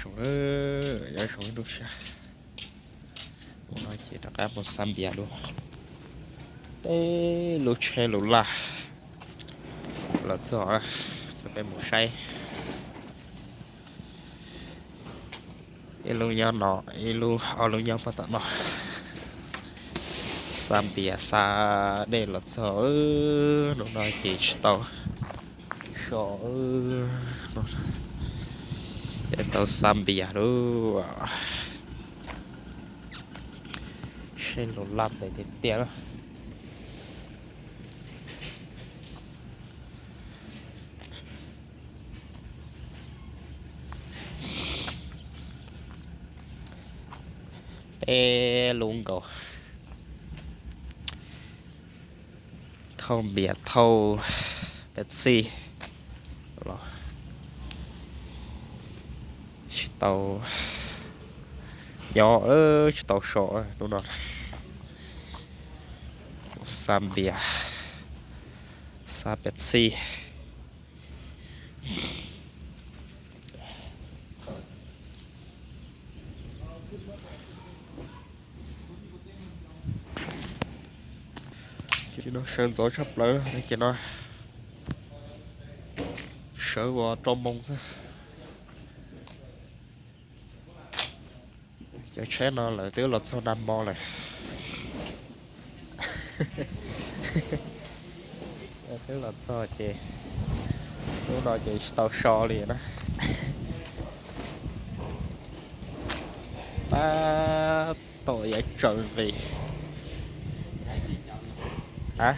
Zoo, nyob zoo ib lub sij hawm. Hnub no ces rov qab mus Xab Npias dua. Peb lub tsheb lus laj los txog, peb mus saib. Ib lub nyob no, ib lub, ob lub nyob puag tom no. Xab Npias xa dej los txog, hnub no ces tsis tau so, tau Xab Npias lawm. Tsheb lus laj ntev tiag tiag. Peb lub nkaus, thauj Npias thauj Pepsi los tsis tau nyob, tsis tau so hnub no. Xab Npias, xab Pepsi. Ces no sawv ntxov tshaj plaws, ces no sawv ua rau moos xwb. Cov tsheb no lawv twb los txog nag hmo lawm. Twb los txog ces hnub no ces tsis tau so li na. Tab tom yuav tsaws nqis. A,